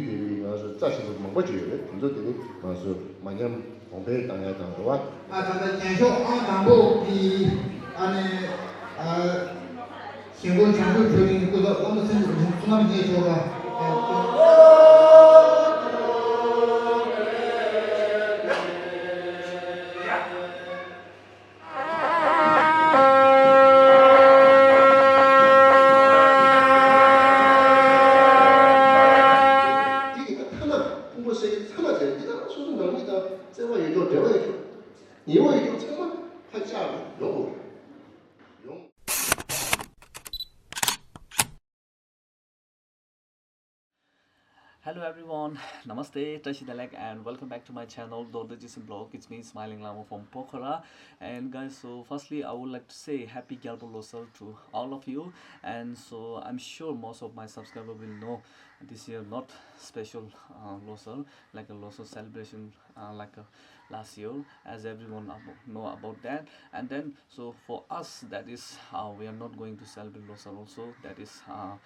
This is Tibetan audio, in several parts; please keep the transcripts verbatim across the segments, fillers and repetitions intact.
དེ་རིང་ང་ཚོ་རྩ་ཆེན་པོ་མང་པོ་ཅིག་ཡོད་རེད། དེ་ཚོ་དེ་རིང་ང་ཚོ་མ་ཉམས་གོང་འཕེལ་བཏང་ཡ་དང་རེད་བ། ཨ་ད་ལྟ་རྒྱན་ཤོག་ཨང་དང་པོ་གི་ཨ་ནི་ཨ་ཞིང་འབྲོག་བྱང་ཆུབ་ཆོས་གླིང་སྐུ་ཚབ་བླ་མ་སེང་གེ་རིན་ཆེན་བསོད་ནམས་རྒྱལ་མཆོག་ལ། དེ་གི་ཐ་ན་ཕུང་པོ་གསལ་རྒྱལ་ཚང་མ་བྱས་ཡིན་ན་སོ་སོ་ནང་མི་དང་བརྩེ་བ་ཡོད་ཀྱང་འབྲེལ་བ་ཡོད་ཀྱང་ཉེ་བོ་ཡོད་ཀྱང་ཚང་མ་ཕར་བཅར་ཡོང་དགོས་ཡོང་། Hello everyone, Namaste, Tashi Dalek, and welcome back to my channel, Dorda Jason Blog. It's me, Smiling Lama from Pokhara. And guys, so firstly, I would like to say Happy Gyalpo Losar to all of you. And so I'm sure most of my subscriber will know this year not special uh, Losar, like a Losar celebration uh, like uh, last year, as everyone abo- know about that. And then, so for us, that is, uh, we are not going to celebrate Losar also. That is, uh,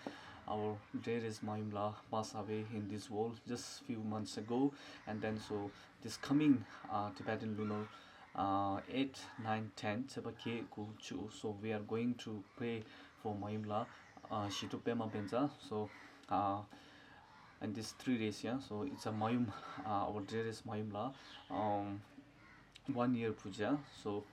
our dearest Mayumla passed away in this world just few months ago. And then, so this coming uh, Tibetan lunar uh, eight, nine, ten, Tseba Ke Ku Chu. So we are going to pray for Mayumla, uh, Shitu Pema Benza. So uh, and these three days, yeah. So it's a Mayum, uh, our dearest Mayum la, um, one year puja. So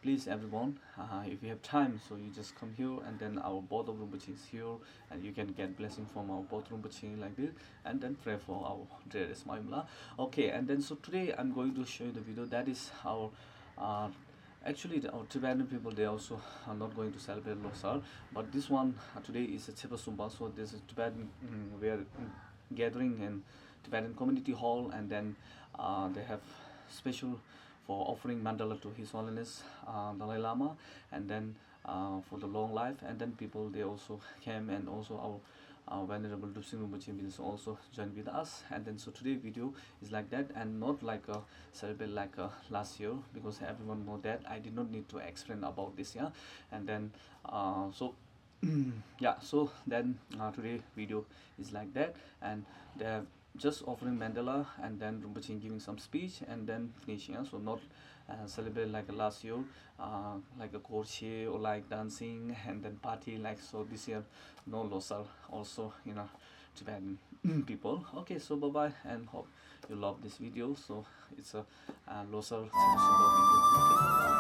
please, everyone, uh, if you have time, so you just come here, and then our both of Rinpoche is here, and you can get blessing from our both Rinpoche like this, and then pray for our dearest Mayum la. Okay, and then so today I'm going to show you the video that is our uh, Actually, the, our Tibetan people, they also are not going to celebrate Losar, but this one uh, today is a Tseba Sumba, so this is Tibetan mm, we are mm, gathering in Tibetan community hall, and then uh, they have special for offering mandala to His Holiness uh, Dalai Lama, and then uh, for the long life, and then people they also came, and also our uh, Venerable Drupsing Rinpoche will also join with us. And then so today video is like that, and not like a celebrate like uh, last year, because everyone know that I did not need to explain about this, yeah. And then uh, so yeah, so then uh, today video is like that, and they have just offering mandala, and then Rinpoche giving some speech, and then finishing, yeah? So not uh, celebrate like last year, uh, like a korche or like dancing and then party, like, so this year no Losar also, you know, Tibetan people. Okay, so bye bye, and hope you love this video. So it's a uh, Losar Tseba Sumba video. Okay.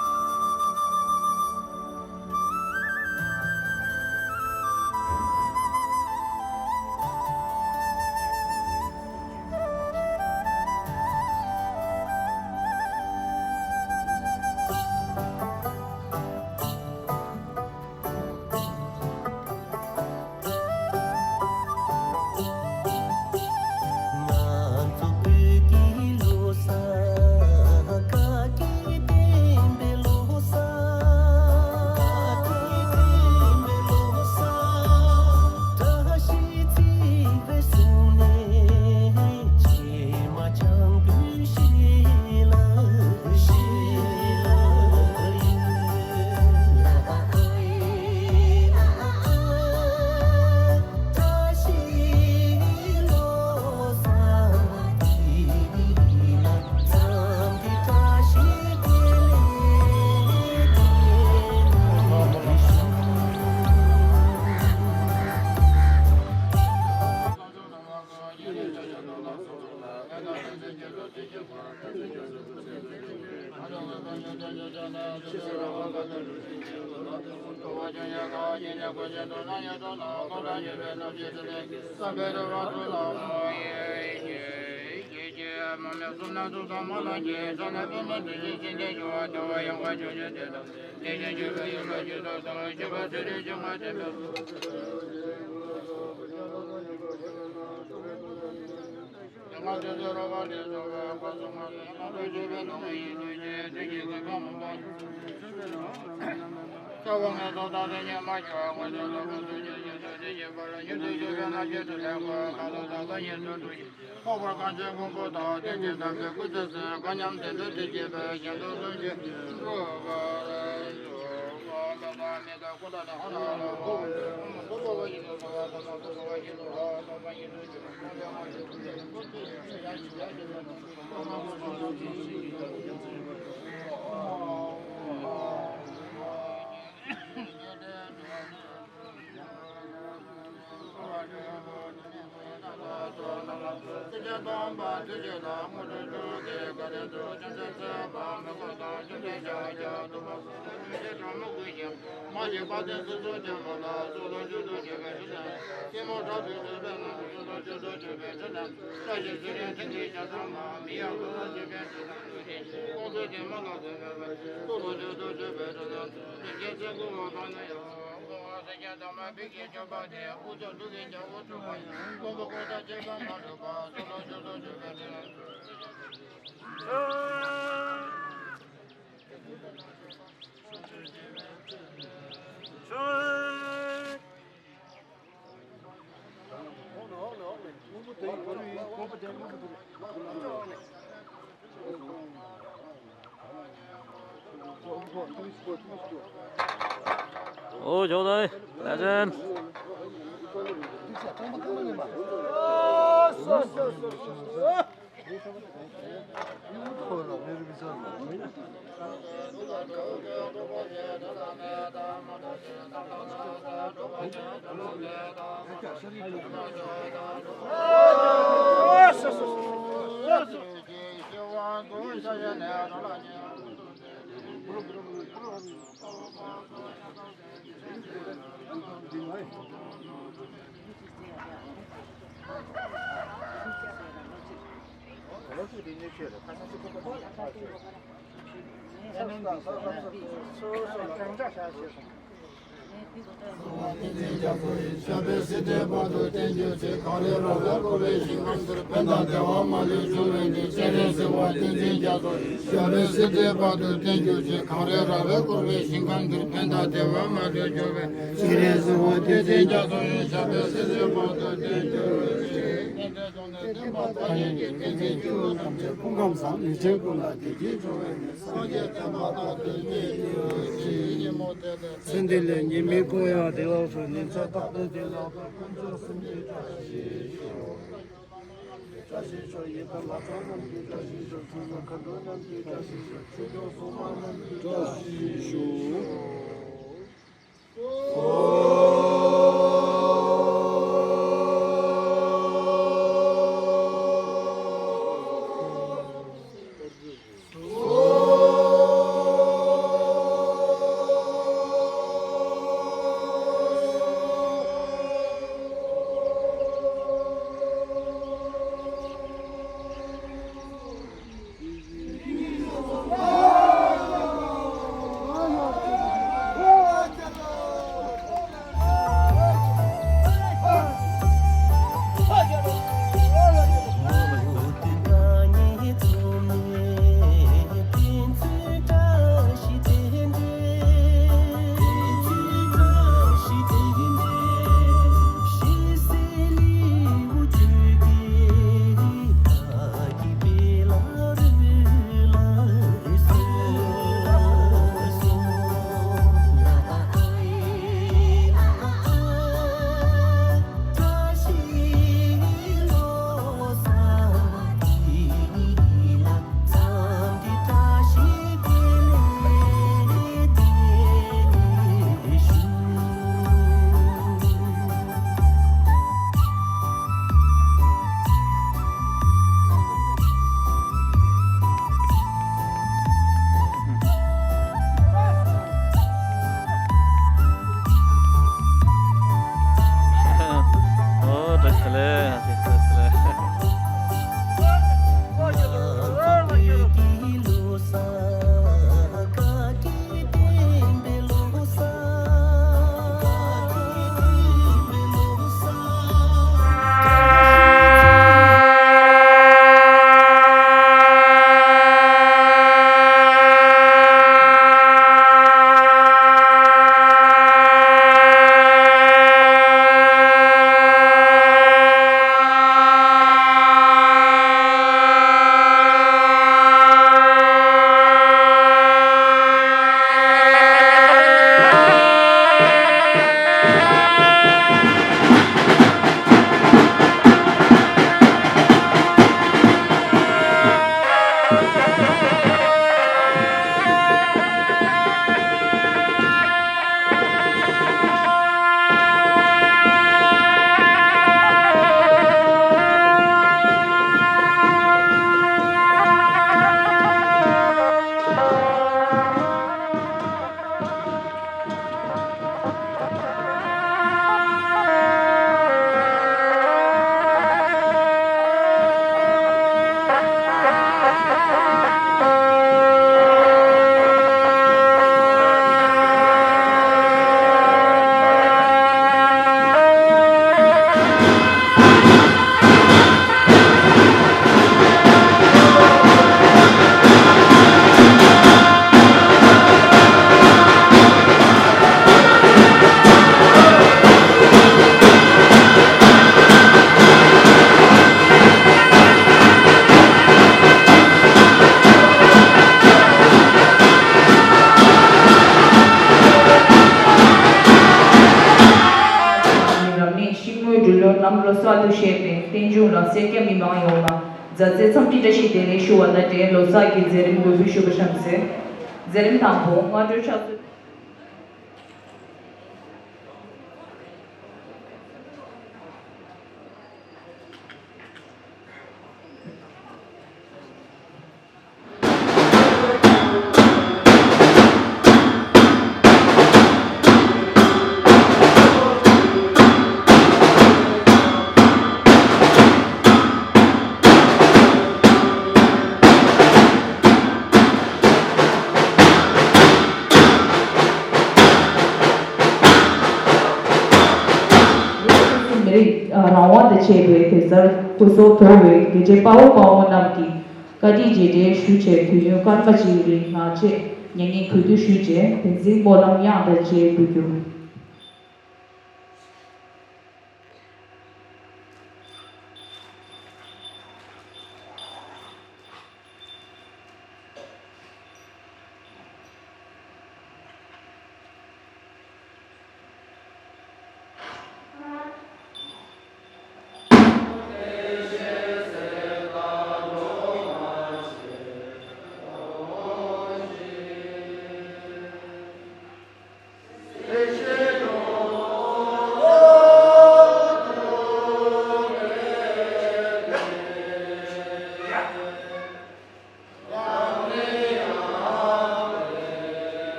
ཁོག་པར་གང་བྱས་མགོན་པོ་དང་། བསྟན་བཅོས་དམ་པའི་སྐུ་ཚེ་ཟིན། མཁའ་སྤྱོད་དམ་པའི་སྐུ་ཚེ་ཟིན། མཁའ་མཉམ་བདེ་འགྲོ་དེ་བསྐྱེད་པའི་གཞན་དོན་གསུམ་གྱི་འགྲུབ་པར་ཤོག། ཨོ་མ་ཀ་ཏ་མེ་ཏ་ཀུ་ཏ་ཏ་ཧ་ན་ཧ་ན་ཧོ། ཨོ་མ་སོ་པ་བ་ཡིན་དུ་སོ་བ་ཏ་མ་སོ་པ་བ་ཡིན་དུ་ར་སོ་པ་ཡིན་དུ་ཅི་མ་ན་བ་མ་ཡིན་དུ་ ཨོ། ཇོ་དང་ལེ་ཇེན། ཞབས་པད་སྲིད་མཐའི་བར་དུ་བརྟན་གྱུར་ཅིག་གངས་རིའི་ར་བས་བསྐོར་བའི་ཞིང་ཁམས་འདིར་ཕན་དང་བདེ་བ་མ་ལུས་འབྱུང་བའི་གནས། སྤྱན་རས་གཟིགས་དབང་བསྟན་འཛིན་རྒྱ་མཚོ་ཡི། ཞབས་པད་སྲིད་མཐའི་བར་དུ་བརྟན་གྱུར་ཅིག་གངས་རིའི་ར་བས་བསྐོར་བའི་ཞིང་ཁམས་འདིར་ཕན་དང་བདེ་བ་མ་ལུས་འབྱུང་བའི་གནས། སྤྱན་རས་གཟིགས་དབང་བསྟན་འཛིན་རྒྱ་མཚོ་ཡི། ཞབས་པད་སྲིད་མཐའི་བར་དུ་བརྟན་གྱུར་ཅིག་ཕུང་ཁམས་བཟང་མི་ཆེན་ཀུན་ལ་བདེ་སྐྱིད་འབྱུང་བའི་གནས། སངས་རྒྱས་བསྟན་པ་དང་ལྡན་གྱུར་ཅིག་ཚེ་འདི་ལས་ཉེས་དམིགས་ཀུན་ཡང་བདེ་བར་གྲོལ། ཉིན་མཚན་རྟག་ཏུ་བདེ་ལགས་པར། དཀོན་མཆོག་གསུམ་གྱི་བཀྲ་ཤིས་ཤོག་བཀྲ་ཤིས་ཤོག་ཡི་དམ་ལྷ་ཚོགས་རྣམས་ཀྱི་བཀྲ་ཤིས་ཤོག་ཆོས་སྐྱོང་མཁའ་འགྲོ་རྣམས་ཀྱི་བཀྲ་ཤིས་ཤོག་ཆོས་སྐྱོང་སྲུང་མ་རྣམས་ཀྱི་བཀྲ་ཤིས་ཤོག་བཞེས་པའི་རྟེན་འབྱུང་ལ་སེར་སྐྱ་མི་མང་ཡོངས་ལ་མཛའ་བརྩེ་འཚམས་འདྲི་བཀྲ་ཤིས་བདེ་ལེགས་ཞུ་བ་དང་འབྲེལ་ལོ་གསར་གྱི་མཛད་རིམ་འགོ་འབུལ་ཞུ་བར་བྱམས་བརྩེ། མཛད་རིམ་དང་པོ་སྔ་དྲོའི་ཕྱག་ཚོད། མི་རིགས་རང་དབང་དང་བཅས་པའི་དེབ་གསར་སྐུ་སྲོག་དོར་བའི་རྒྱལ་གཅེས་དཔའ་བོ་དཔའ་མོ་རྣམས་ཀྱི་བཀའ་དྲིན་རྗེས་དྲན་ཞུ་ཆེད་དུས་ཡུན་སྐར་མ་གཅིག་རིང་ངག་བཅད་མྱ་ངན་གུས་འདུད་ཞུས་རྗེས་བསྟན་འཛིན་སྨོན་ལམ་དབྱངས་དང་བཅས་འབུལ་རྒྱུ།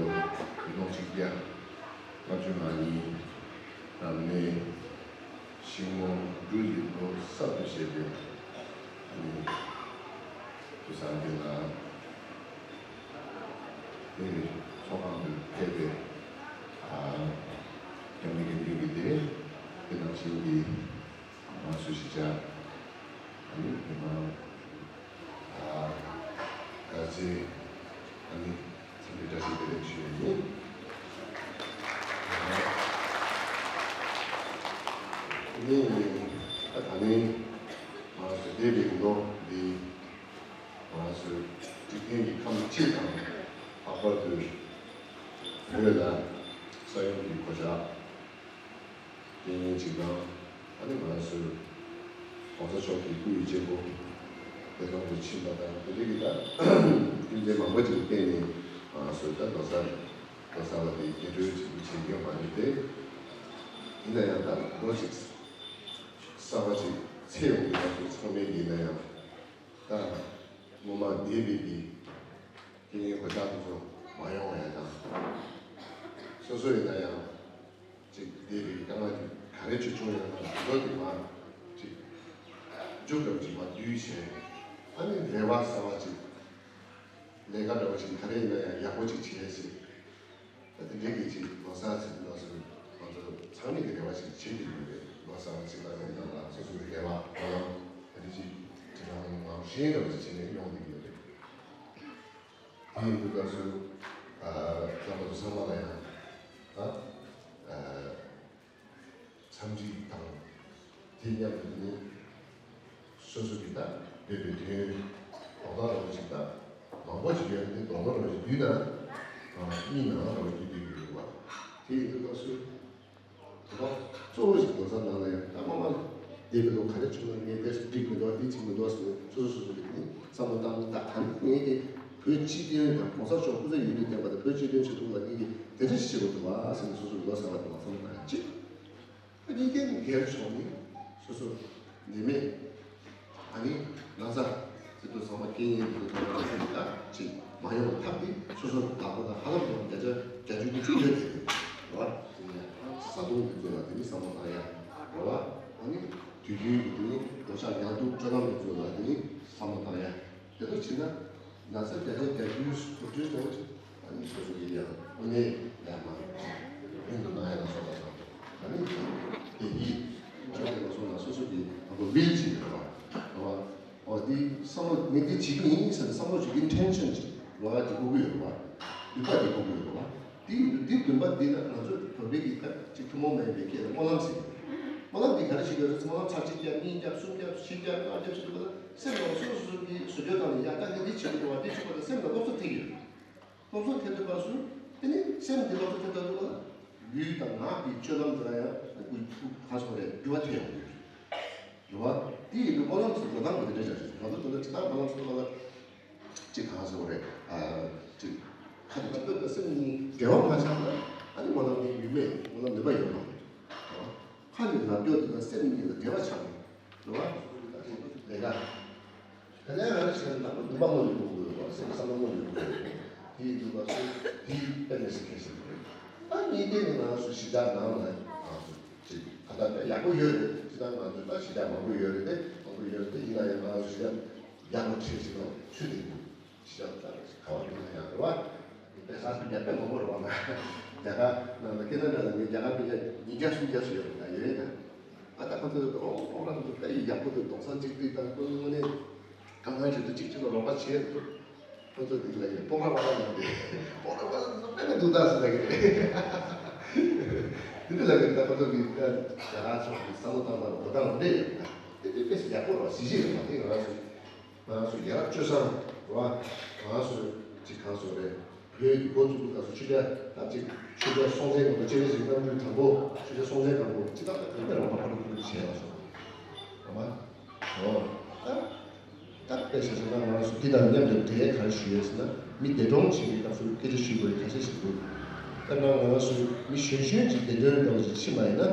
མི་ལོ་གཅིག་བརྒྱ་ལྔ་བཅུ་ང་གཉིས་རབ་གནས་ཤིང་མོ་འབྲུ་ཡི་ལོ་གསར་དུ་བཞད་པའི་ཨ་ནི་དུས་བཟང་འདི་ལ་དེ་ཚོགས་ཁང་དུ་ཕེབས་པའི་ཨ་རྒྱ་མི་དགེ་འདུན་གྱི་སྡེ་དེ་ནང་བཞིན་གྱི་ང་ཚོའི་གཞིས་ཆགས་ཨ་ནི་མི་མང་ཨ་དགའ་ཚལ་ཨ་ནི་འཚམས་འདྲི་བཀྲ་ཤིས་བདེ་ལེགས་ཞུ་ཡ་ཡིན། ཨ་ནི་ཨ་ད་ནི་ང་ཚོ་འདས་པའི་ལོ་འདི་ང་ཚོའི་འཇིག་རྟེན་གྱི་ཁམས་སྤྱི་དང་ལྷག་པར་དུ་བོད་ལ་ས་ཡོམ་གྱི་གོད་ཆག་རྐྱེན་ངན་ཅིག་དང་ཨ་ནི་ང་ཚོའི་༸གོང་ས་མཆོག་གི་སྐུ་ཡི་གཅེན་པོ་བདེ་སྟོང་དུ་ཕྱིན་པ་དང་དེ་འདྲ་གི་ད་རྐྱེན་ངན་མང་པོ་ཅིག་བརྟེན་ནས་ང་ཚོ་ད་ལོ་གསར་ལོ་གསར་བ་དེ་རྒྱས་སྤྲོས་ཅིག་བྱེད་རྒྱུ་མ་རེད་དེ། ཡིན་ན་ཡང་ད་ལོ་གཅིག་གསར་བ་ཅིག་ཚེས་འོང་གི་ང་ཚོ་ཚང་མས་ཡིན་ན་ཡང་ད་སྔོན་མ་འདས་པའི་གི་རྐྱེན་ངན་གོད་ཆག་དེ་ཚོ་མ་ཡོང་བ་ཡ་དང་། སོ་སོ་ཡིན་ན་ཡང་ཅིག་འདས་པའི་དཀའ་ངལ་དེ་ག་རེ་ཅིག་བྱུང་ཡོད་ན་དེ་ཚོ་དེ་མར་ཅིག་མཇུག་འགྲོ་ཅིག་མར་བསྡུས་བྱས། ཨ་ནི་རེ་བ་གསར་བ་ཅིག་ལས་ཀ་འདྲ་བོ་ཅིག་ག་རེ་ཡིན་ན་ཡང་ཡག་པོ་ཅིག་བྱས་ཅིག་ད་དེ་འདྲའི་གི་ཅིག་ལོ་གསར་ཚེས་ལོ་གསར་ང་ཚོ་ཚང་མས་ཀྱི་རེ་བ་ཞིག་བྱེད་ཀྱི་ཡོད་རེད། ལོ་གསར་བ་ཅིག་ལ་ནི་ནང་ལ་སོ་སོའི་རེ་བ་ཧ་ལམ་དེ་འདྲ་ཅིག་དྲི་བ་ངང་བཞིན་རེ་བ་ཅིག་བྱས་ནས་ཡོང་བསྡད་ཀྱི་ཡོད་རེད། དེ་ཡིན་དུས་སྐབས་སུ་ཨ་རྣམ་པ་ཚོ་ཚང་མ་ལ་ཡང་ཨ་ཨ། འཚམས་འདྲི་དང་། དེ་མཉམ་དུ་ནི་སོ་སོ་གི་ད་བོད་པའི་དོན་རྡོག་རྡོག་རང་ཞིག་ད་མང་པོ་ཞིག་ཡོད་དེ་རྡོག་རྡོག་རང་ཞིག་བསྡུས་ན་གཉིས་ནང་རང་བསྡུས་བསྡུས་ཡོད་པ། དེ་ཡིན་དུས་སྐབས་སུ་ད་གཙོ་བོ་ཞིག་ལོ་གསར་ནང་ལ་ཡང་ད་མ་མ་འདས་པའི་ལོ་ག་རེ་བྱུང་ན་ངས་དེ་འགྲིག་མི་འདུག་དེ་བྱེད་མི་འདུག་ཟེར་སོ་སོ་སོ་སོ་གི་ནི་བསམ་བློ་བཏང་ད་གང་ངས་དེ་བོད་སྤྱི་དོན་དང་གོང་ས་མཆོག་སྐུ་ཚེ་ཡུན་རིང་བརྟན་པ་དང་བོད་སྤྱི་དོན་ཆེད་དུ་ལ་ངས་ཀྱི་དེ་འདྲ་ཞིག་བྱེད་དགོས་འདུག་ཨ་ཟེར་ནས་སོ་སོ་གི་ལོ་གསར་བ་དེ་ལ་བསམ་བློ་བཏང་ཡ་གཅིག་གཉིས་ཀའི་འགལ་ཕྱོགས་ནི་སོ་སོ་ནད་མེད་ཨ་ནི་ན་ཚ་ཟེར་དུས་ཚང་མ་རྐྱེན་ངན་དུ་ཐོག་ལ་ཅིག་མ་ཡོང་བ་ཐབས་དེ་སོ་སོ་ལག་པ་དང་ཧ་ལམ་དུ་བརྒྱ་ཆ་བརྒྱད་ཅུ་ཉི་ཤུ་ཡོད་དེ་རེད་བ། དེ་ནས་བཟའ་བཏུང་དེ་ཚོ་ལ་དེ་ནི་བསམ་བློ་བཏང་ཡ་རེད་བ། ཨ་ནི་དུས་རྒྱུན་གྱི་དེ་ནི་འགྲོ་འཆག་ཉལ་འདུག་སྤྱོད་ལམ་དེ་ཚོ་ལ་དེ་ནི་བསམ་བློ་བཏང་ཡ། དེ་ལྟར་བྱས་ན་ན་ཚ་བརྒྱ་ཆ་བརྒྱད་ཅུ་གོ་བཅུའི་གྲངས་ཅིག་ཨ་ནི་སོ་སོ་གི་ཡང་དངོས་གནས་ཡང་མ་རིང་དུ་གནང་ཡ་ལ་སོགས་པ་དང་ཨ་ནི་དེ་ཡིས་ཅི་ལ་སོགས་ན་སོ་སོ་གི་ཨ་ཁུ་བིལ་ཅིག་ཡོད་པ་རེད་བ། འོ་འདི་བསམ་བློ་ངས་འདི་བྱེད་ཀྱི་ཡིན་ཟེར་ནས་བསམ་བློ་བྱེད་ཀྱི་ཨིན་ཊེན་ཤན་ཅིག་ལོ་ཡ་འདི་དགོས་ཀྱི་ཡོད་རེད་བ། ནུས་པ་འདི་དགོས་ཀྱི་ཡོད་རེད་བ། འདི་འདི་འདུན་པ་འདི་ལ་ང་ཚོ་བོད་པའི་གི་ཁ་ཅིག་ཐུན་མོང་མ་ཡིན་པའི་སྐད་ལ་སྨོན་ལམ་ཟེར། སྨོན་ལམ་འདི་ག་རེ་ཞིག་ཡོད་རེད། སྨོན་ལམ་ཚར་གཅིག་བརྒྱབ་གཉིས་བརྒྱབ་གསུམ་བརྒྱབ་བཞི་བརྒྱབ་ལྔ་བརྒྱབ་ཟེར་དུས་སེམས་ནང་སོ་སོ་སོ་གི་བཟོ་བཅོས་བཏང་ནས་ཡ་ད་ངས་འདི་བྱེད་ཀྱི་འདུག་བ་འདི་བྱེད་དགོས་ད་སེམས་ལ་སློབ་གསོ་ཐེབས་ཀྱི་ཡོད། སློབ་གསོ་ཐེབས་དུས་སྐབས་སུ་དེ་ནི་སེམས་འདི་སློབ་གསོ་ཐེབས་ཐུབ་འདུག་ལ། ལུས་དང་ངག་གི་སྤྱོད་ལམ་དེ་ལ་ཡང་ཁུ་ཁུ་ག་སོང་རེད་འགྱུར་བ་ཐེབས་ཡོང་གི་ཡོད་རེད་བ། དེ་ཡིན་དུས་སྨོན་ལམ་ཟེར་འགྲོ་སྟངས་དེ་འདྲ་ཆགས་ཤིང་ང་ཚོ་དེ་འདྲ་ཇི་ལྟར་སྨོན་ལམ་ཟེར་བ་ལ། ཅིག་གང་ཟེར་བ་རེད། ཨ་ཅིག་ཁ་ཅིག་ཅིག་ལྟོས་དང་སེམས་གཉིས་འབྲེལ་བ་མ་ཆགས་ན་ཨ་ནི་སྨོན་ལམ་གཉིས་ཡུན་མེད་སྨོན་ལམ་ནུས་པ་ཡོད་མ་རེད། ཁ་ནས་ལབ་རྒྱུ་དེ་དང་སེམས་གཉིས་ལ་འབྲེལ་བ་ཆགས་ནས་རེད་བ། ལས་ཀ་དེ་ནས་ང་ཚོ་ལབ་ན་ནུས་པ་མངོན་དུ་འགྲོ་དགོས་རེད་བ། སེམས་བསམ་བློ་མངོན་དུ་འགྲོ་དགོས་རེད། དེ་ཡིན་དུས་ང་ཚོ་དེ་དཔེ་མི་སྲིད་གལ་ཆེན་པོ་རེད། ཨ་གཉིས་དེ་ནི་ང་ཚོ་གཞིས་ཆགས་ནང་ལ་ང་ཚོ་ཅིག་ད་ལྟ་ཡག་པོ་ཡོད་རེད། ཅི་ལྟར་ང་ཚོ་ད་གཞིས་ཆགས་མང་པོ་ཡོད་རེད་དེ། མང་པོ་ཡོད་རེད་དེ། ཡིན་ན་ཡང་ང་ཚོ་གཞིས་ཆགས་ཡག་པོ་ཁྲིད་ཅིག་ལ་ཚུད་དེ་འདུག་གཞིས་ཆགས་ད་ག་བ་ཡིན་ན་ཡང་རེད་བ། དཔེ་ས་ཆ་ཡག་པོ་མང་པོ་རེད་བ། ང་རྒྱ་གར་ནང་ལ་ཁེ་ན་ཌ་ལ་ངས་རྒྱ་གར་སྤུན་ཀྱག་ཉིས་བརྒྱ་སུམ་བརྒྱ་ཞིག་ཡོད་རེད། ད་ཡོད་རེད་ད། ཨ་ད་ཁོ་ཚོས་ཨོ་ཨོ་རང་ཚོ་དཔེ་ཡག་པོ་འདུག་གདོང་བཟང་གཅིག་སྒྲིལ་དང་ཁོ་ཚོ་དངོས་གནས་གང་གང་བྱེད་དུས་གཅིག་གཅིག་ལ་རོགས་པ་བྱེད་འདུག་ཁོ་ཚོ་འདི་ལ་ཡོད་སྤོག་ར་བ་ར་ལ་འདི་སྤོག་ར་བ་ར་འདི་ཚོ་དཔེ་མི་འདུག་ད་ཟེར་ལ་གི་རེད། འདི་འདི་ལ་གི་ད་ཁོ་ཚོ་གི་ད་རྒྱ་གར་ཕྱོགས་ཀྱི་བསམ་བློ་བཏང་སྟངས་འགྲོ་སྟངས་འདི་ཡོད་ད། དེ་དེ་དཔེ་ཡག་པོ་རེད་བ། གཟི་བརྗིད་རེད་བ། དེ་ང་རང་ཚོ་ང་རང་ཚོ་ཡ་རབས་སྤྱོད་བཟང་རེད་བ། ང་རང་ཚོ་གཅིག་གང་ཟེར་རེད། བོད་ཀྱི་འགོ་བཙུགས་པའི་སྐབས་སུ་ཆོས་རྒྱལ་ད་ཅིག་ཆོས་རྒྱལ་སྲོང་བཙན་སྒམ་པོ་སྤྱན་རས་གཟིགས་རྣམ་འཕྲུལ་དང་པོ་ཆོས་རྒྱལ་སྲོང་བཙན་སྒམ་པོ་ཅི་ལྟར་ད་ཐོན་པའི་རོགས་པ་ཕ་རུ་ཕུ་རུ་བྱས་ལ་སོང་། རོགས་པ། ཨོ། ད་ད་དཔེ་ཆ་ཆ་ན་ང་རང་ཚོ་འདི་དང་མཉམ་དུ་འབྲེལ་ག་རེ་ཞུ་ཡས་ཟེར་ན། མི་འདས་གྲོངས་བྱེད་པའི་སྐབས་སུ་སྐད་ཆ་ཞུ་དགོས་ཡས་ཁ་ཤས་ཤིག་འདུག་ད་ང་ང་རང་ཚོ་མི་གཞོན་གཞོན་གྱི་འདས་གྲོངས་འདྲ་བོ་ཞིག་ཕྱིན་པ་ཡིན་ན་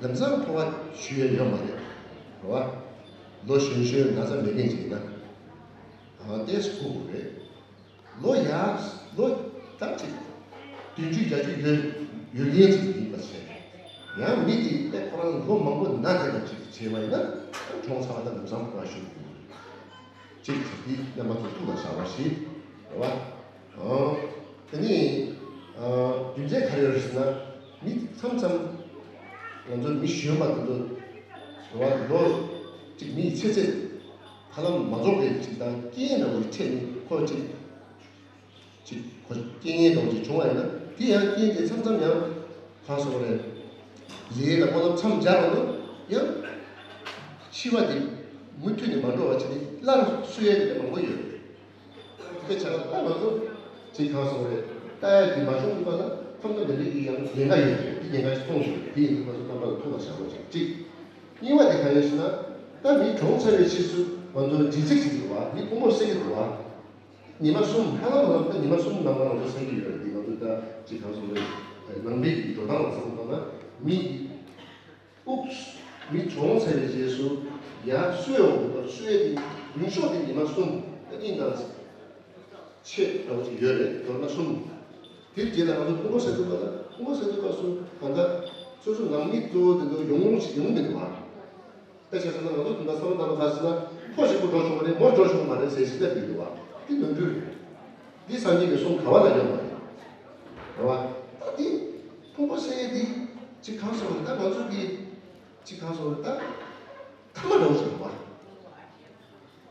ལམ་སང་འཕོ་བ་ཞུ་ཡས་ཡོད་མ་རེད། རོགས་པ། ལོ་གཞོན་གཞོན་ན་ཚ་མེད་མཁན་ཅིག་ཡིན་ན། ཨ་ཏེས་ཕོ་དགོས་རེད། ལོ་ཡག་ལོ་ད་ཅིག་སྐྱོན་བརྗོད་རྒྱག་རྒྱུ་ཡོད་ཡོད་མཁན་ཅིག་ཡིན་པ་བྱས། ཡང་མི་དེ་དཔེ་ཁོ་རང་ལོ་མང་པོ་ན་བསྡད་པ་ཅིག་བྱས་པ་ཡིན་ན་གྲོངས་ཚར་བ་དང་ལམ་སང་ཕོ་བ་ཤོར་གྱི་ཡོད། གཅིག་དེ་རྣམ་པ་ཚོ་ཐུགས་ལ་བཞག་པ་ཞིག་རེད་བ། ཨོ། དེ་ནི་རྒྱུ་མཚན་ག་རེ་ཡོད་རེད་ཟེར་ན། མི་མཚམས་མཚམས་ང་ཚོ་མི་གཞོན་པ་དེ་ཚོ་རེད་བ། ལོ་གཅིག་མི་ཡི་ཚེ་ཚད་ཧ་ལམ་མ་རྫོགས་པའི་ཅིག་དང་རྐྱེན་འདྲ་བོ་ཅིག་འཕྲད་ནས་ཁོ་ཅིག་ཅིག་ཁོ་རྐྱེན་ངན་འདྲ་བོ་ཅིག་བྱུང་བ་ཡིན་ན། དེ་ཡང་རྐྱེན་དེ་མཚམས་མཚམས་ཡང་གང་སོང་རེད། ལས་ལ་སྨོན་ལམ་མཚམས་སྦྱར་བ་ན་ཡང་འཆི་བ་དེ་མུ་མཐུད་ནས་མ་འགྲོ་བ་བྱས་ནས་སླར་གསོ་ཡ་དེ་མང་པོ་ཡོད་རེད། དེ་ཆ་ཚང་ད་ང་ཚོ་ཅིག་གང་སོང་རེད། ལྟ་ཡ་དེ་མ་བྱུང་འདུག་པ་ན་ཁམས་ན་མི་རིགས་ཀྱི་ཡང་ཉེན་ཁ་ཡོད་རེད། དེ་ཉེན་ཁ་ཞིག་མཐོང་བཞིན་རེད། དེ་ཡིན་དུས་ང་ཚོ་རྣམ་པ་ལ་ཐུགས་ལ་བཞག་རོགས་བྱེད་ཅིག་གཉིས་པ་དེ་ག་རེ་ཞེ་ན། ད་མི་གྲོངས་ཚར་བའི་ཕྱིས་སུ་ང་ཚོ་དྲན་ཚིག་ཅིག་འདུག་བ། མི་ཕུང་པོ་བསད་ཀྱི་འདུག་བ། ཉི་མ་གསུམ། ཧ་ལམ་ཧ་ལམ་ད་ཉི་མ་གསུམ་ནང་ལ་ང་ཚོ་བསད་ཀྱི་ཡོད་རེད། འདི་ང་ཚོ་ད་ཅིག་གང་སོང་རེད། ནང་པའི་གི་འགྲོ་སྟངས་ལ་བསམ་བློ་བཏང་ན་མི་དབུགས་མི་གྲོངས་ཚར་བའི་རྗེས་སུ་ཡར་གསོ་ཡོང་དགོས་པ། གསོ་ཡས་དེ་རྒྱུན་ཤོག་དེ་ཉི་མ་གསུམ་ད་གཉིས་དང་ཆེད་འདྲ་བོ་ཅིག་ཡོད་རེད། མདོར་ན་གསུམ། དེའི་རྗེས་ལ་ང་ཚོ་ཕུང་པོ་བསད་དུས་སྐབས་ལ། ཕུང་པོ་བསད་དུས་སྐབས་སུ་གང་ལྟར་སོ་སོ་ནང་མི་གཙོ་བོ་དེ་ཚོ་ཡོང་རོགས་ཅིག་ཡོང་མི་འདུག་བ། དཔེ་ཆ་བཞག་ན་ང་ཚོ་དེ་འདྲ་བསམ་བློ་བཏང་ན་ག་ཟེར་ན། ཕོ་གཅིག་པུ་འགྲོ་ཆོག་གི་རེད། མོ་འགྲོ་ཆོག་གི་མ་རེད་ཟེར་ཞིག་ལབ་ཀྱི་འདུག་བ། འདི་ནོར་འཁྲུལ་རེད། འདི་སངས་རྒྱས་ཀྱི་གསུང་ག་བ་ལ་ཡོད་མ་རེད། རེད་བ། ད་འདི་ཕུང་པོ་བསད་ཡས་འདི་ཅིག་གང་སོང་རེད། ད་ང་ཚོ་གི་ཅིག་གང་སོང་རེད། ད་ཐ་མ་འདྲ་བོ་ཞིག་རེད་བ།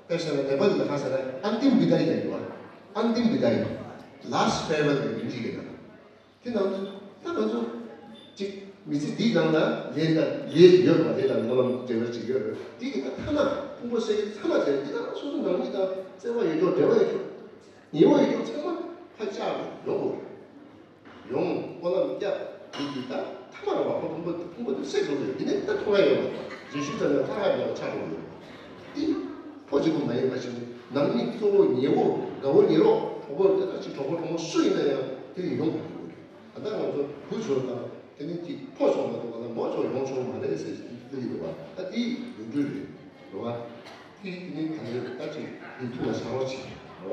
དཔེ་བཞག་ན་ནེ་པ་ལི་ལ་ག་ཟེར་ན་ཨན་ཏིམ་བི་དཱ་ཡི་ཡོད་བ། ཨན་ཏིམ་བི་དཱ་ཡི། ལཱ་སི་ཊི་ཕེར་ཝེལ་ལ་ཡིན་གྱི་ཡོད་ན། དེ་ནང་དུ་ད་ང་ཚོ་ཅིག་མི་ཚེ་འདིའི་ནང་ལ་ལས་ད་ལས་ཡོད་པ། ལས་དང་སྨོན་ལམ་འབྲེལ་བ་ཅིག་ཡོད་རེད། དེ་གི་ད་ཐ་མ་ཕུང་པོ་བསད་ཀྱི་ཐ་མ་དེ་འདི་ལ་སོ་སོ་ནང་མི་དང་བརྩེ་བ་ཡོད་ཀྱོག་འབྲེལ་བ་ཡོད་ཀྱོག་ཉེ་བོ་ཡོད་ཀྱོག་ཚང་མ་ཕར་བཅར་ཡོང་དགོས་རེད། ཡོང་སྨོན་ལམ་བརྒྱབ། དེ་གི་ད་ཐ་མ་རེད་བ། ཁོ་ཕུང་པོ་ཕུང་པོ་དེ་བསད་འགྲོ་གི་ཡོད། དེ་ནས་ད་ཐུག་ཡ་ཡོད་པ། རེ་ཞིག་ཙམ་ཡང་ཐར་ཡ་མེད་པ་ཆགས་འགྲོ་གི་ཡོད། དེ་ཕོ་གཅིག་པུ་མ་ཡིན་པ་ཞིག་ནང་མི་གཙོ་བོ་ཉེ་བོ་དགའ་བོ་ཉེ་རོགས་གྲོགས་པོ་དེ་ད་ཅིག་གྲོགས་པོ་གྲོགས་མོ་སུ་ཡིན་ན་ཡང་དེ་ལ་ཡོང་དགོས་ཀྱི་ཡོད་རེད། ད་ལྟ་ང་ཚོ་བུ་ཚོ་དང་དེ་ནི་ཅིག་ཕོ་ཚོ་མ་གཏོགས་ང་ལ་མོ་ཚོ་ཡོང་ཆོག་མ་རེད་ཟེར་ལབ་ཀྱི་འདུག་བ། ད་དེ་ནོར་འཁྲུལ་རེད། རེད་བ། དེ་དེ་ནི་ད་ལྟ་ད་ཅིག་ཡིན་ཐུགས་ལ་བཞག་རོགས་བྱེད། རེད་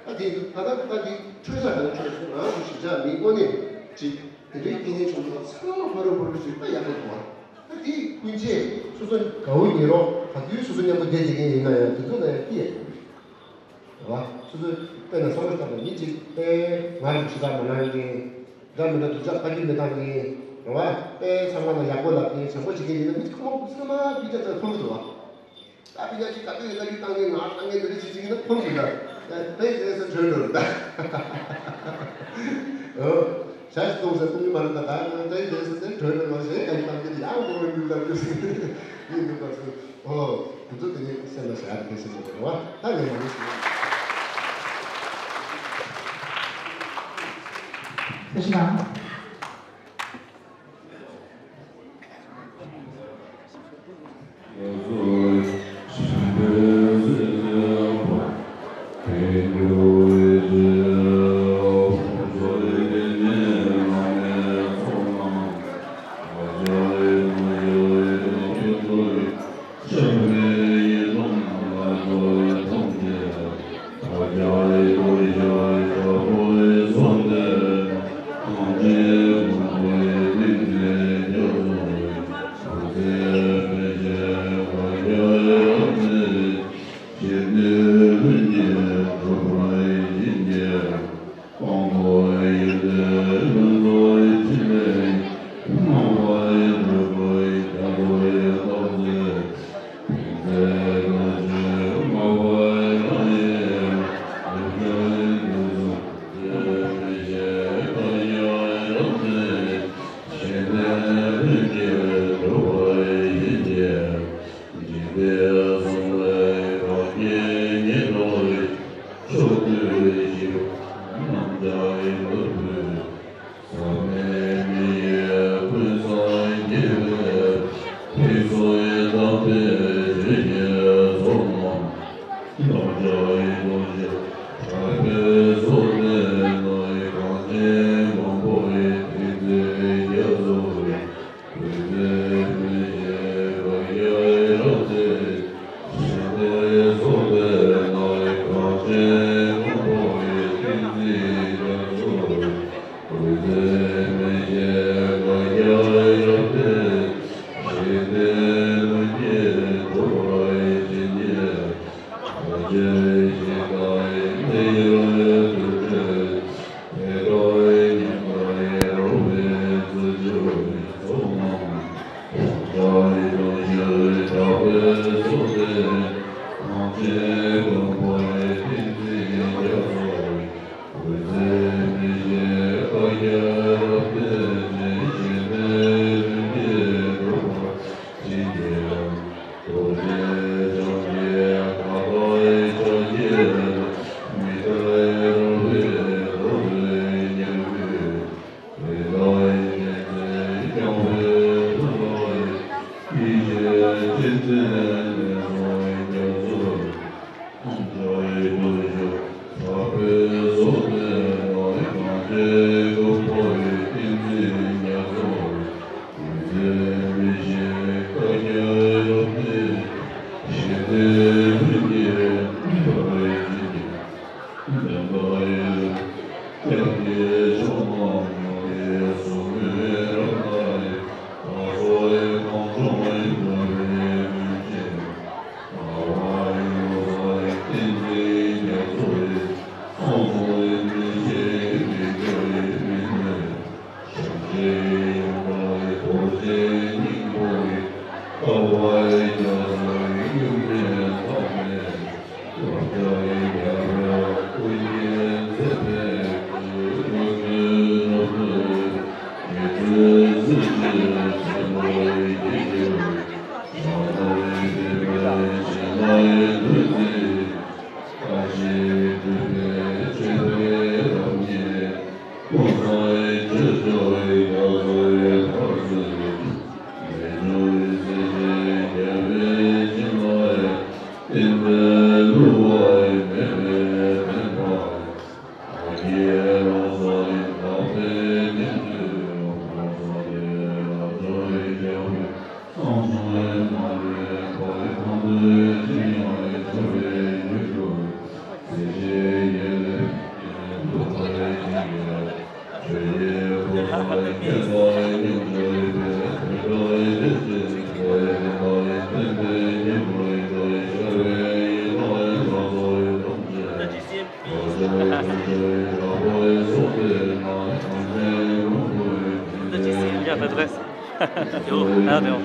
བ། ད་དེ་ད་ལྟ་ད་དེ་འཕྲོས་ས་དང་འཕྲོས་སུ་ང་རང་ཚོ་གཞིས་ཆགས་མི་དངོས་གནས་ཅིག་དེ་འདྲའི་རྐྱེན་ངན་བྱུང་ཚོ་ཚང་མ་ཕ་རོལ་པོ་རུ་ཞིག་ད་ཡག་པོ་འདུག་བ། ད་དེ་ཀུན་གྱིས་སོ་སོ་དགའ་བོ་ཉེ་རོགས་ག་དུས་སོ་སོ་མཉམ་པོ་བསྡད་བསྡད་མཁན་ཡིན་ན་ཡང་དེ་ཚོ་ལ་ཡང་སྐྱིད་ཡ་ཡོད་རེད། རེད་བ། སོ་སོའི་དཔེར་ན་བསམ་བློ་བཏང་ན་མི་གཅིག་དཔེ་ངར་ཞེ་དྲག་མ་གནང་མཁན། འདྲ་མི་འདྲ་སྡུག་ཅག་ཕ་གི་མི་བཏང་མཁན། རེད་བ། དཔེ་ཚང་མ་ལ་ཡག་པོ་ལབ་མཁན་བྱམས་པོ་བྱེད་མཁན་ཡིན་ན་མི་ཁོ་མང་པོ་ཚང་མ་སྤུས་ཀ་ཅན་ཕོག་གི་འདུག་བ། ད་སྤུས་ཀ་ཅིག་ག་དུས་ཡིན་ན་ཡིད་བཏང་མཁན་ངར་བཏང་མཁན་འདི་འདྲ་བྱེད་ཀྱི་ཡིན་ན་ཕོག་གི་འདུག་ད་དཔེ་དེ་ཚོ་གྲོལ་འགྲོ་རེད་ད། ཨོ། ཞག་གཅིག་གཏོང་ས་གཏོང་གི་མ་རེད་ད། ད་ང་ད་ཡིན་ཟེར་ནས་གྲོལ་འགྲོ་རེད་བ། གཞན་ག་ཡིན་བཏང་གི་ཡག་པོ་རེད་འདུག་ལབ་རྒྱུ་ཡིན་འདུག་པ་ཚོ། ཨོ། དེ་ཚོ་དེ་ནས་སེམས་ལ་བཞག་ཡག་གི་སེམས་ལ་རེད་བ། ད་ངས་མ་ནུས་སོང་། ཐུགས་རྗེ་གནང་། Bien, t'adresse. Yo, ah, t'es bon.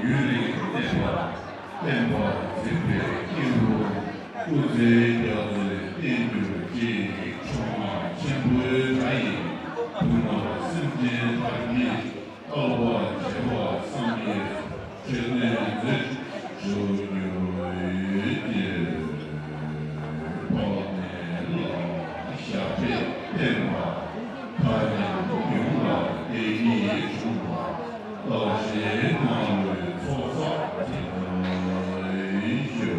ཡུན་རིང་གནས་པ། བསྟན་པ་འཛིན་པའི་སྐྱེས་བུ། སྐུ་ཚེ་རྒྱ་མཚོའི་བསྟན་འགྱུར་གྱི་འཕྲོ་མ་ཆེན་པོའི་སྒྲ་ཡིས། དུག་ནག་སེམས་ཅན་དག་གི་ལྟ་བ་བྱེ་བ་བསམ་ཡས་འཕྲོད་བསྟེན་མཛད་ཞུ་རྒྱུ་ཡོད་ཀྱི། དཔག་མེད་ལ་ཞབས་པད་བརྟན་པ། མཐའ་མཇུག་ཡོངས་ལ་བདེ་སྐྱིད་འབྱུང་བ། བཀྲ་ཤིས་ལྔ་ལོའི་ཚོགས་བསགས་དེ་ལ་ཞུ།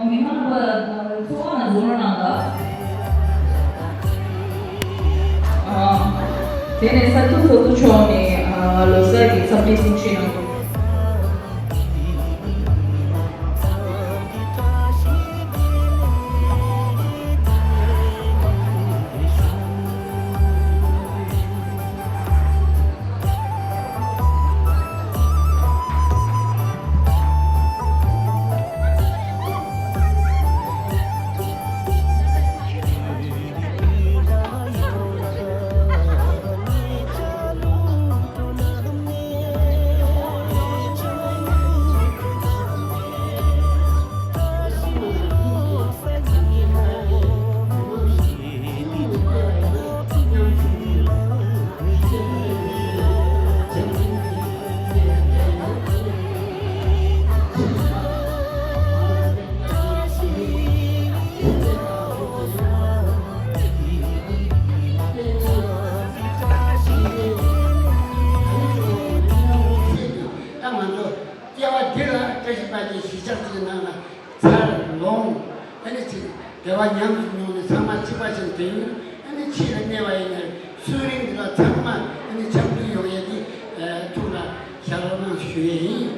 མི་མང་པ་ཚོགས་ཁང་ནང་འཛུལ་རོགས་གནང་དང་། དེ་ནས་ས་ཐུབ་ཚོགས་གཙོ་མཆོག་ནས་ལོ་གསར་གྱི་འཚམས་འདྲི་ཐུགས་ཆེ་གནང་། ད་ང་ཚོ་སྐྱེ་བ་འདི་ལ་བཀྲ་ཤིས་པ་དེ་གཞིས་ཆགས་ཅིག་ནང་ལ་འཚར་ལོངས། ཨ་ནི་ཅིག་བདེ་བ་ཉམས་སུ་མྱོང་ནས་ཚང་མ་གཅིག་པ་ཞིག་བསྡད་ཡོད། ཨ་ནི་ཕྱི་ལ་གནས་པ་ཡིན་ནའི་སུན་རིང་འདི་ལ་ཚང་མ་ཨ་ནི་འཆམ་མཐུན་ཡོང་ཡས་འདི་ཐུགས་ལ་ཞལ་བ་གནང་ཞུ་ཡས་ཡིན།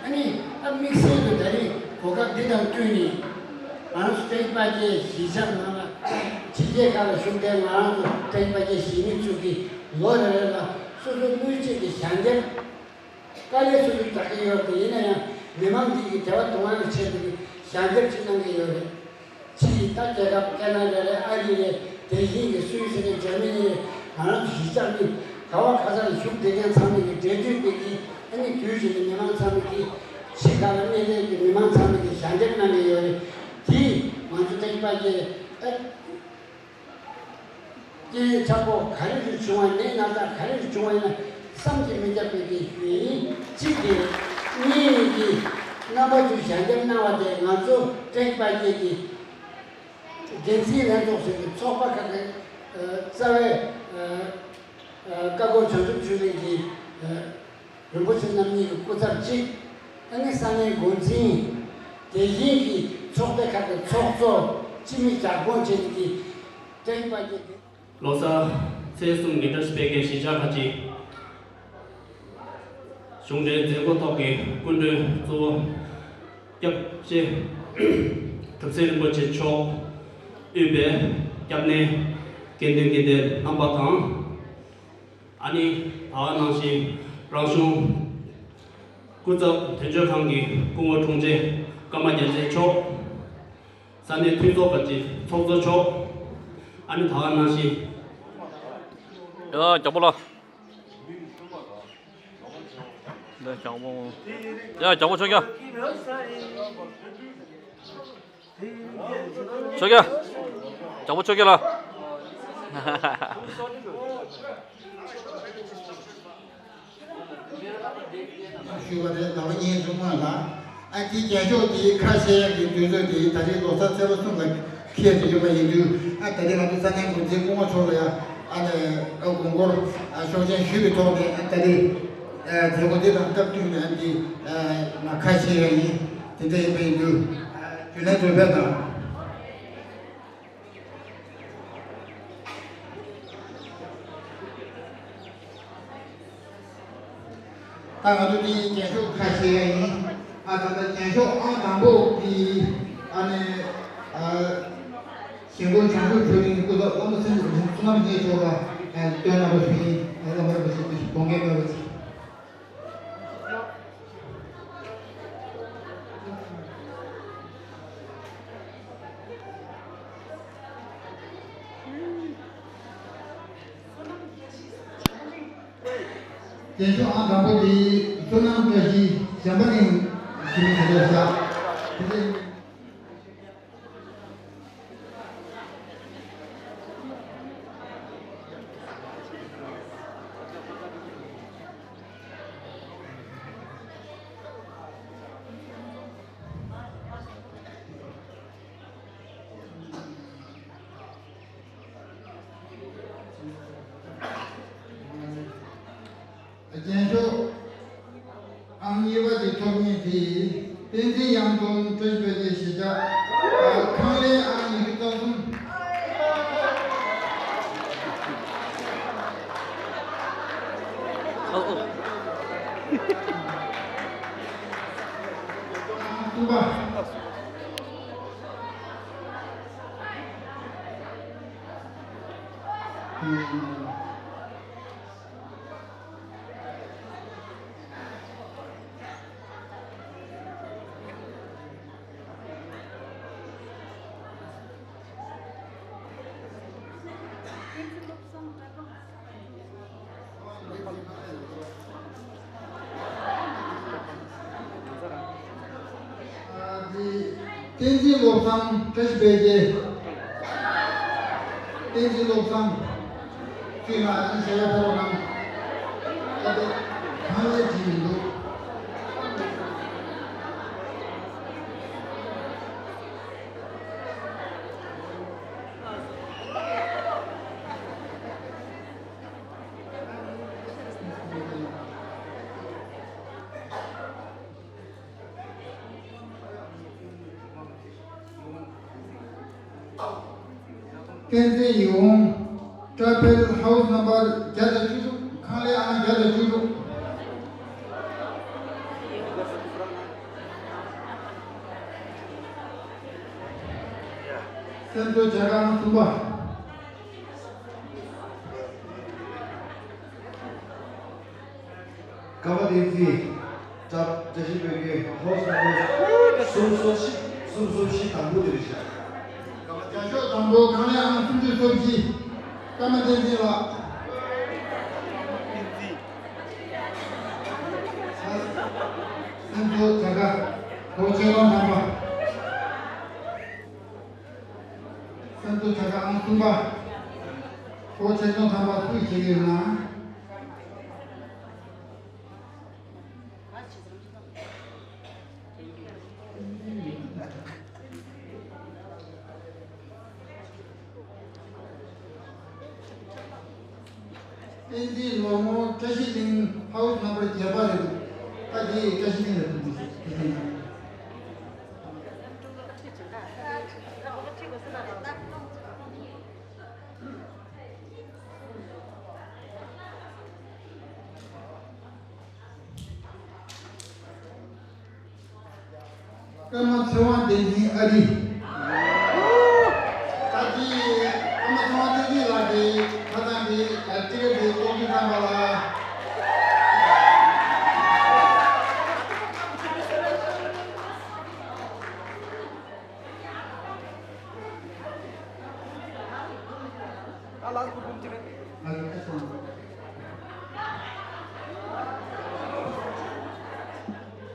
ཨ་ནི་ད་དམིགས་བསལ་དུ་ད་རེས་གོ་སྐབས་འདི་དང་བསྟུན་ནས་ང་རང་ཚོ་བཀྲ་ཤིས་པ་དེ་གཞིས་ཆགས་ནང་ལ་ཕྱི་རྒྱལ་ཁག་ལ་བཞུགས་བསྡད་ང་རང་ཚོ་བཀྲ་ཤིས་པ་དེ་གཞིས་མི་ཚོ་གིས་ལོ་རེ་རེ་ལ་སོ་སོ་དངུལ་ཆད་ཀྱི་ཞལ་འདེབས། དཀའ་ལས་སུ་ཞིག་བསགས་ཀྱི་ཡོད་དེ། ཡིན་ན་ཡང་མི་མང་འདི་གི་བདེ་བ་སྡུག་བསྔལ་ཆེད་དུ་ཞལ་འདེབས་ཅིག་གནང་གི་ཡོད་རེད། ཕྱིའི་ད་རྒྱལ་ཁབ་ཁེ་ན་ཌ་རེད། ཨ་རི་རེད། དེ་བཞིན་གྱི་སུད་སི་རེད། འཇར་མ་ནི་རེད། ང་རང་ཚོ་གཞིས་ཆགས་མི་ག་བ་ག་ས་ལ་བཞུགས་བསྡད་མཁན་ཚང་མ་གི་འབྲེལ་མཐུད་དེ་གི་ཨ་ནི་དུས་གཅིག་ནས་མི་མང་ཚང་མ་གི་ཕྱི་ཁ་ལ་གནས་བསྡད་ཀྱི་མི་མང་ཚང་མ་གི་ཞལ་འདེབས་གནང་གི་ཡོད་རེད། དེ་ང་ཚོ་ད་ཡིན་པ་གི་ཨ། རྐྱེན་ཆག་སྒོ་ག་རེ་རེ་བྱུང་བ། ནད་ན་ཚ་ག་རེ་རེ་བྱུང་བ་ཡིན་ན་བསམ་གྱིས་མི་ཁྱབ་པའི་གི་ཞུ་ཡིན། གཅིག་གི་གཉིས་ནས་ཀྱི་རྣམ་པ་ཚོས་ཞལ་འདེབས་གནང་བ་དེ་ང་ཚོ་བཀྲ་ཤིས་པ་རྒྱལ་གྱི་འགན་འཛིན་ལྷན་ཚོགས་ཟེར་བའི་ཚོགས་པ་ཁག་གི་རྩ་བའི་བཀའ་བསྒོ་བྱང་ཆུབ་ཆོས་གླིང་གི་རིན་པོ་ཆེ་རྣམ་གཉིས་ཀྱི་སྐུ་ཚབ་གཅིག་ཨ་ནི་ས་གནས་འགོ་འཛིན། དེ་བཞིན་གྱི་ཚོགས་སྡེ་ཁག་གི་ཚོགས་གཙོ་སྤྱི་མི་བདག་དབང་བྱས་ཀྱི་ཀྲེང་པ་རྒྱལ་ལོ་གསར་ཚེས་གསུམ་གྱི་བཀྲ་ཤིས་པའི་གཞིས་ཆགས་ཁག་ཅིག་གཞུང་འབྲེལ་མཛད་སྒོ་ཐོག་གི་སྐུ་མགྲོན་གཙོ་བོ་སྐྱབས་རྗེ་གྲུབ་སེང་རིན་པོ་ཆེ་མཆོག་དབུས་པའི་སྐྱབས་གནས་དགེ་འདུན་དགེ་སྡེ་རྣམ་པ་དང་། ཨ་ནི་ད་ག་ནང་བཞིན་རང་གཞུང་སྐུ་ཚབ་དོན་གཅོད་ཁང་གི་སྐུ་ངོ་དྲུང་ཆེ་ཀརྨ་རྒྱལ་མཚན་མཆོག་ས་གནས་འཐུས་ཚོགས་པ་ཅིག་ཚོགས་གཙོ་མཆོག་ཨ་ནི་ད་ག་ནང་བཞིན། ཡ་རྒྱལ་པོ་ལགས། ཡ་རྒྱལ་པོ། ཡ་རྒྱལ་པོ་མཆོག་རྒྱ། ཆོས་རྒྱལ། རྒྱལ་པོ་ཆོས་རྒྱལ་ལགས། ཞུ་བ་རེད། ཟླ་བ་གཉིས་གསུམ་སྔོན་ལ་ཨ་དེ་རྒྱལ་ཤོག་དེའི་ཁ་ཕྱེ་ཡག་གི་དུས་ཚོད་དེ་ད་རེས་ལོ་གསར་ཚེས་པ་གསུམ་ལ་འཁེལ་ཏེ་ཡོད་པ་ཡིན་དུས། ཨ་ད་རེས་ང་ཚོ་ས་གནས་འགོ་འཛིན་སྐུ་ངོ་མཆོག་ལ་ཡང་ཨ་ནི་དགོངས་སྐོར་ཤོག་མཆན་ཞུས་པའི་ཐོག་ནས། ཨ་ད་རེས་མཛད་སྒོ་འདི་དང་སྟབས་བསྟུན་ནས་ཨ་འདི་ང་ཁ་ཕྱེ་ཡག་ཡིན། དེ་འདྲ་ཡིན་པ་ཡིན་དུས་རྒྱུན་ལས་འདོད་པ་དང་། ད་ང་ཚོ་འདི་རྒྱན་ཤོག་ཁ་ཕྱེ་ཡག་ཡིན། ཨ་ད་ལྟ་རྒྱན་ཤོག་ཨང་དང་པོ་འདི་ཨ་ནི་ཨ་གཞིས་འགོ་བྱང་ཆུབ་ཆོས་གླིང་སྐུ་ཚབ་བླ་མ་ཚེ་རིང་བསོད་ནམས་རྒྱལ་མཆོག་ལ་ཨ་སྟོན་གནང་བ་ཞུ་ཡིན། ཨ་བླ་མ་རིན་པོ་ཆེ་དགོངས་འགལ་མེད་པ་ཅིག་རྒྱན་ཤོག་ཨང་དང་པོ་དེ་བསོད་ནམས་བཀྲ་ཤིས་གཞན་པ་ནི་ཞི་མི་བྱེད་དོ་ཟ། དེ་ཚེ། རྒྱན་ཤོག་ཨང་གཉིས་པ་དེ་ཐོབ་མཁན་དེ་བསྟན་འཛིན་གཡང་རྩོམ་བཀྲ་ཤིས་པའི་གཞིས་ཆགས་ཁང་ལས་ཨང་ཉི་ཤུ་རྩ་གསུམ། ཨང་གསུམ་པ། བསྟན་འཛིན་བློ་བཟང་བཀྲ་ཤིས་དཔལ་རྒྱལ། བསྟན་འཛིན་བློ་བཟང་། བཙུན་མ་ཨ་ནི་ཤ་ཡ་ཕེ་རོ་ནང་། ད་ལྟ་གང་ལས་བྲིས་མི་འདུག་བསྟན་འཛིན་ཡིད་འོང་། ཊ་བྷེལ་ཧའུ་སི་ནམ་བར་བརྒྱ་དང་བཅུ་དྲུག་ཁང་ལས་ཨང་བརྒྱ་དང་བཅུ་དྲུག་སེམས་གསོ་བྱ་དགའ་ཨང་གསུམ་པ། ཀརྨ་བསྟན་འཛིན། བཀྲ་བཀྲ་ཤིས་དཔལ་རྒྱལ་ཧོ་སི་ནམ་བར་གསུམ་སོ་བཞི། གསུམ་སོ་བཞི་དང་པོ་དེ་རེད་ཤག་རྒྱ་ཤོག་དང་པོ་ཁང་ལས་ཨང་སུམ་ཅུ་སོ་བཞི། ཀརྨ་བསྟན་འཛིན་ལགས། སེམས་གསོ་བྱ་དགའ་སྒོར་ཆིག་སྟོང་ཐམ་པ། སེམས་གསོ་བྱ་དགའ་ཨང་གསུམ་པ། སྒོར་ཆིག་སྟོང་ཐམ་པ་སུས་བཞེས་ཀྱི་ཡོད་ན། བསྟན་འཛིན་ལོ་ངོ་བཀྲ་ཤིས་གླིང་ཧའུ་སི་ནམ་བར་བརྒྱད་པ་རེད། ད་དེ་བཀྲ་ཤིས་གླིང་ལ་ཐུག་འདུག་ཟེར་དེ་ཡིན། ཀརྨ་ཚེ་དབང་བསྟན་འཛིན་ཨ་རི། ད་ཅི་ཀརྨ་ཚེ་དབང་བསྟན་འཛིན་ལགས་ཀྱིས་ཁ་སང་གི་ཊི་ཀེ་ཊི་དེ་གཏོང་རྒྱུ་བཏང་པ་ལ།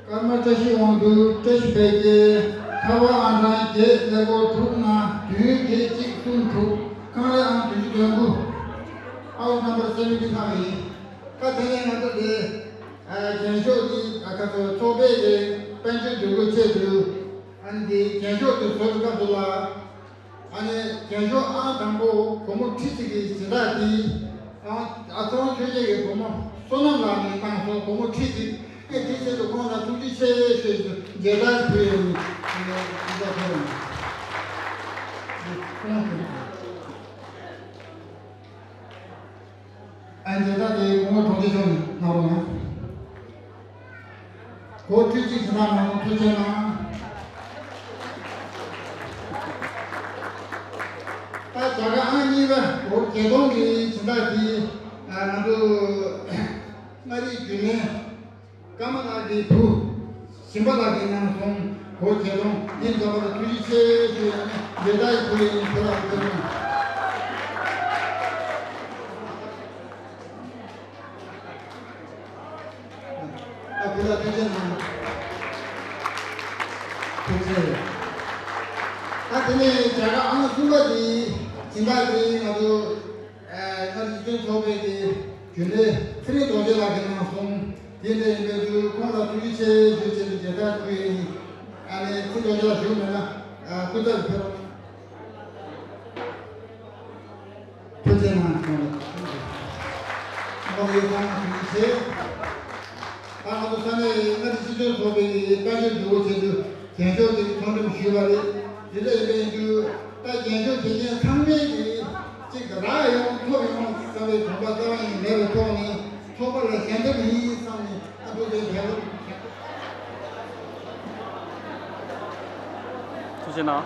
ཀརྨ་བཀྲ་ཤིས་དབང་འདུས། བཀྲ་ཤིས་འཕེལ་རྒྱས། ཁ་པར་ཨང་གྲངས་བརྒྱད་ཀླད་ཀོར་དྲུག་ལྔ་བདུན་བརྒྱད་གཅིག་གསུམ་དྲུག་ཁང་རལ་ཨང་བདུན་ཅུ་དོན་དགུ། ཨའོ་ནམ་པར་སེ་ཝེན་ཊི་ཕའིབ་ཡིན། ད་དེ་ནས་ང་ཚོ་དེ་རྒྱན་ཤོག་འདི་ཁ་ཚོ་ཚོགས་པའི་དེ་དཔལ་འབྱོར་འདུ་འགོད་ཆེད་དུ་ཨ་ནི་དེ་རྒྱན་ཤོག་དེ་བཟོ་བའི་སྐབས་སུ་ལ། ཨ་ནི་རྒྱན་ཤོག་ཨང་དང་པོ་སྒོར་མོ་ཁྲི་གཅིག་གི་སྦྱིན་བདག་དེ། ཨ་ཨ་ཚོང་ཆོས་རྒྱལ་གྱི་བུ་མོ་བསོད་ནམས་ལགས་ནས་གནང་སོང་། སྒོར་མོ་ཁྲི་གཅིག་ཨེ་དེའི་ཆེད་དུ་ཁོང་ལ་ཐུགས་རྗེ་ཆེ་ཞུས་ཏེ་མཇལ་དར་ཕུལ་ཡོད། ཨ་ནི་སྐུ་ཚབ་ཕེབས་རོགས་གནང་། ཨ་མཇལ་དར་དེ་སྐུ་ངོ་དྲུང་ཆེ་མཆོག་ནས་གནང་རོགས་གནང་། སྒོར་ཁྲི་གཅིག་སྦྱིན་བདག་གནང་སོང་། ཐུགས་རྗེ་གནང་། ད་རྒྱ་གར་ཨང་གཉིས་པ་སྒོར་བརྒྱད་སྟོང་གི་སྦྱིན་བདག་དེ་ང་ཚོ་མངའ་རིས་རྒྱུན་ལས་ཀརྨ་ལགས་ཀྱི་བུ་ཞིམ་པ་ལགས་ཀྱིས་གནང་སོང་། སྒོར་བརྒྱད་སྟོང་། འདི་འཛོམས་པ་ལ་ཐུགས་རྗེ་ཆེ་ཞུ་ཡ་ནི་མཇལ་དར་ཕུལ་ཡིན། བུ་ལགས་ཕེབས་རོགས་གནང་། ཨ་བུ་ལགས་ཐུགས་རྗེ་གནང་། ཐུགས་རྗེ་ཆེ། ད་དེ་ནས་རྒྱ་གར་ཨང་གསུམ་པ་དེ་སྦྱིན་བདག་དེ་ང་ཚོ་ཨ་མངའ་རིས་སྤྱི་མཐུན་ཚོགས་པའི་དེ་རྒྱུན་ལས་ཚེ་རིང་རྡོ་རྗེ་ལགས་ཀྱིས་གནང་སོང་། དེ་འདྲ་ཡིན་པའི་ཚུལ་ཁོང་ལ་ཐུགས་རྗེ་ཆེ་ཞུ་ཆེད་དུ་མཇལ་དར་ཕུལ་ཡིན། ཨ་ནི་ཚེ་རིང་རྡོ་རྗེ་ལགས་བཞུགས་མེད་ན་ཨ་སྐུ་ཚབ་ཕེབས་རོགས། ཐུགས་རྗེ་གནང་། ཁོང་ལ་ཁོང་ལ་ཡོད་ཚང་མ་ཐུགས་རྗེ་ཆེ། ད་ང་ཚོ་ས་གནས་མངའ་རིས་སྤྱི་མཐུན་ཚོགས་པའི་དཔལ་འབྱོར་འདུ་འགོད་ཆེད་དུ་རྒྱན་ཤོག་དེ་ཚོང་འགྲེམས་ཞུས་པ་རེད། དེ་འདྲ་ཡིན་པའི་དུས་ད་རྒྱན་ཤོག་དེ་ཉིད་ཚང་མས་དེ་གཅིག་རག་ཡོང་ཐོབ་ཡོང་བསམ་པའི་དགོངས་པ་རྩ་བ་ནས་མེད་པའི་ཐོག་ནས་ཚོགས་པ་ལ་ཞལ་འདེབས་ཡིན་བསམ་ནས་ཨ་འདུག་དེ་ལས་རོགས། ཐུགས་རྗེ་གནང་།